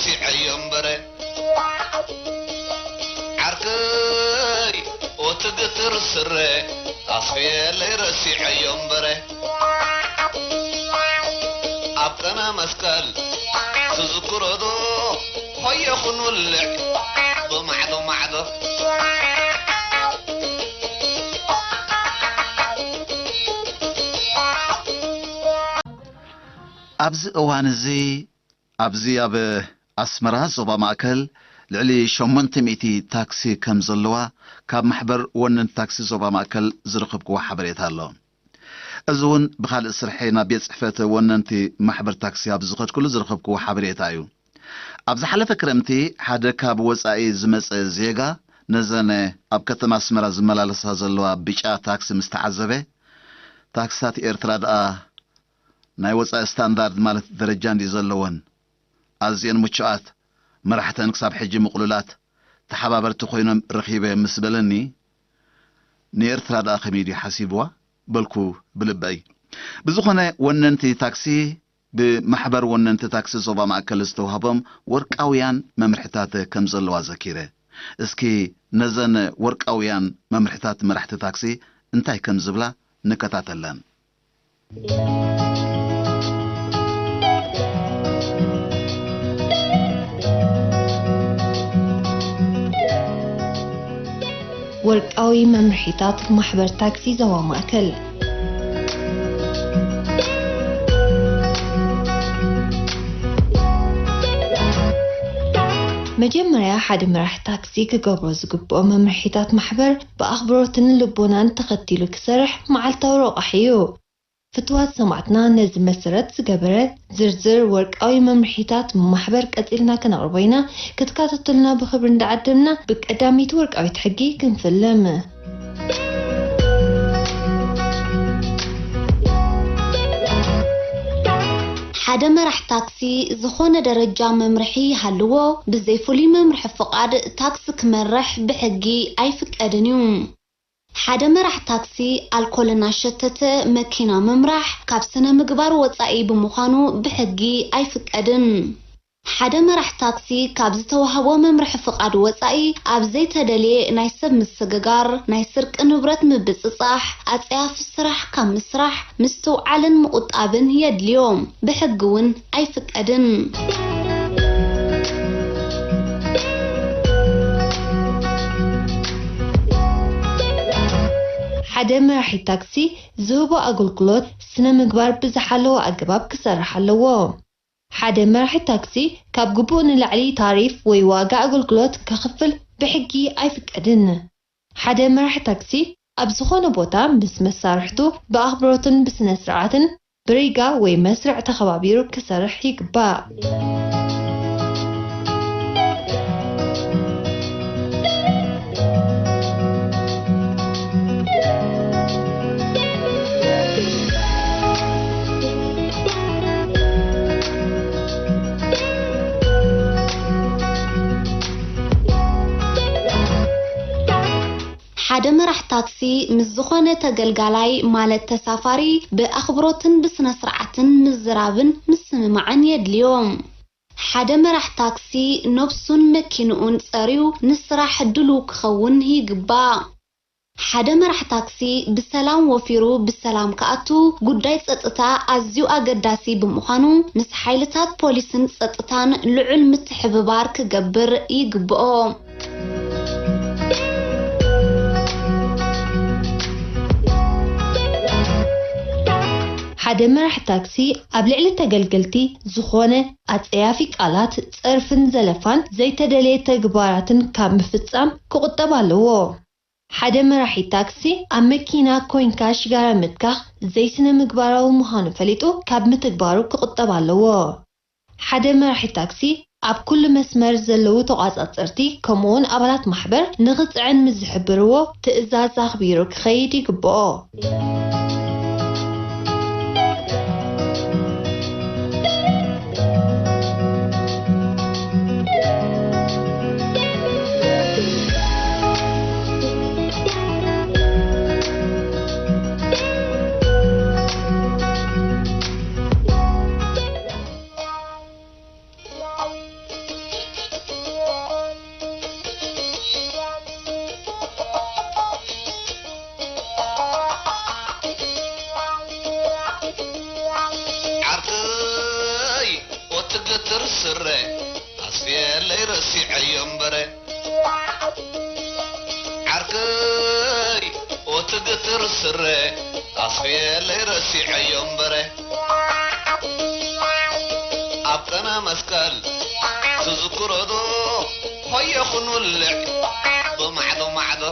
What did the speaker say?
ረሲዐዮ እምበረ፣ ዓርከይ፣ ኦቲ ግትር ስረ ኣስፍየለይ ረሲዐዮ እምበረ፣ ኣብ ቀነ መስቀል ትዝክሮ ዶ ሆየ ክንውልዕ ብማዕዶ ማዕዶ። ኣብዚ እዋን እዚ ኣብዚ ኣብ ኣስመራ ዞባ ማእከል ልዕሊ ሸሞንተ ሚእቲ ታክሲ ከም ዘለዋ ካብ ማሕበር ወነንቲ ታክሲ ዞባ ማእከል ዝረኸብክዎ ሓበሬታ ኣሎ። እዚ እውን ብኻልእ ስርሐይ ናብ ቤት ጽሕፈት ወነንቲ ማሕበር ታክሲ ኣብ ዝኸድኩሉ ዝረኸብክዎ ሓበሬታ እዩ። ኣብ ዝሓለፈ ክረምቲ ሓደ ካብ ወጻኢ ዝመጸ ዜጋ ነዘን ኣብ ከተማ ኣስመራ ዝመላለሳ ዘለዋ ብጫ ታክሲ ምስ ተዓዘበ፣ ታክስታት ኤርትራ ደኣ ናይ ወጻኢ ስታንዳርድ ማለት ደረጃ እንድዩ ዘለወን። ኣዝየን ምቹኣት፣ መራሕተን ክሳብ ሕጂ ምቕሉላት፣ ተሓባበርቲ ኮይኖም ረኺበ ምስ በለኒ፣ ንኤርትራ ደኣ ከመይ ድዩ ሓሲብዋ? በልኩ ብልበይ። ብዝኾነ ወነንቲ ታክሲ ብማሕበር ወነንቲ ታክሲ ዞባ ማእከል ዝተዋህቦም ወርቃውያን መምርሕታት ከም ዘለዋ ዘኪረ። እስኪ ነዘን ወርቃውያን መምርሕታት መራሕቲ ታክሲ እንታይ ከም ዝብላ ንከታተለን። ወርቃዊ መምርሒታት ማሕበር ታክሲ ዞባ ማእከል። መጀመርያ ሓደ መራሒ ታክሲ ክገብሮ ዝግብኦ መምርሒታት ማሕበር ብኣኽብሮትን ልቦናን ተኸቲሉ ክሰርሕ መዓልታዊ ረቋሒ እዩ። ፍትዋት ሰማዕትና ነዚ መሰረት ዝገበረ ዝርዝር ወርቃዊ መምርሒታት ማሕበር ቀጺልና ከነቕርቦ ኢና። ክትከታተሉና ብኽብሪ እንዳዓደምና ብቀዳመይቲ ወርቃዊት ሕጊ ክንፍልም። ሓደ መራሕ ታክሲ ዝኾነ ደረጃ መምርሒ ይሃልዎ፣ ብዘይ ፍሉይ መምርሒ ፍቓድ ታክሲ ክመርሕ ብሕጊ ኣይፍቀድን እዩ። ሓደ መራሕ ታክሲ ኣልኮል እናሸተተ መኪና ምምራሕ ካብ ስነ ምግባር ወጻኢ ብምዃኑ ብሕጊ ኣይፍቀድን። ሓደ መራሕ ታክሲ ካብ ዝተዋህቦ መምርሒ ፍቓድ ወጻኢ ኣብ ዘይተደልየ ናይ ሰብ ምስግጋር፣ ናይ ስርቂ ንብረት ምብጽጻሕ፣ ኣጸያፊ ስራሕ ካብ ምስራሕ ምስትውዓልን ምቑጣብን የድልዮ። ብሕጊ እውን ኣይፍቀድን። ሓደ መራሒ ታክሲ ዝህቦ ኣገልግሎት ስነ ምግባር ብዝሓለወ ኣገባብ ክሰርሕ ኣለዎ። ሓደ መራሒ ታክሲ ካብ ግቡእ ንላዕሊ ታሪፍ ወይ ዋጋ ኣገልግሎት ከኽፍል ብሕጊ ኣይፍቀድን። ሓደ መራሒ ታክሲ ኣብ ዝኾነ ቦታ ምስ መሳርሕቱ ብኣኽብሮትን ብስነ ስርዓትን ብሪጋ ወይ መስርዕ ተኸባቢሩ ክሰርሕ ይግባእ። ሓደ መራሕ ታክሲ ምስ ዝኾነ ተገልጋላይ ማለት ተሳፋሪ ብኣኽብሮትን ብስነ ስርዓትን ምዝራብን ምስምማዕን የድልዮ። ሓደ መራሕ ታክሲ ነብሱን መኪንኡን ጸርዩ ንስራሕ ድሉው ክኸውን ይግባእ። ሓደ መራሕ ታክሲ ብሰላም ወፊሩ ብሰላም ክኣቱ ጉዳይ ጸጥታ ኣዝዩ ኣገዳሲ ብምዃኑ ምስ ሓይልታት ፖሊስን ጸጥታን ልዑል ምትሕብባር ክገብር ይግብኦ። ሓደ መራሕ ታክሲ ኣብ ልዕሊ ተገልገልቲ ዝኾነ ኣጸያፊ ቃላት፣ ጸርፍን ዘለፋን ዘይተደልየ ተግባራትን ካብ ምፍጻም ክቑጠብ ኣለዎ። ሓደ መራሒ ታክሲ ኣብ መኪና ኮይንካ ሽጋራ ምትካኽ ዘይስነ ምግባራዊ ምዃኑ ፈሊጡ ካብ ምትግባሩ ክቑጠብ ኣለዎ። ሓደ መራሒ ታክሲ ኣብ ኩሉ መስመር ዘለዉ ተቋጻጸርቲ ከምኡውን ኣባላት ማሕበር ንኽጽዕን ምስ ዝሕብርዎ ትእዛዝ ኣኽቢሩ ክኸይድ ይግብኦ። እምበረ ዓርከይ፣ ኦቲ ግትር ስረ ኣስፍየለይ ረሲዐዮ እምበረ። ኣብ ቀነ መስቀል ትዝክሮ ዶ? ሆየ ክንውልዕ ብማዕዶ ማዕዶ።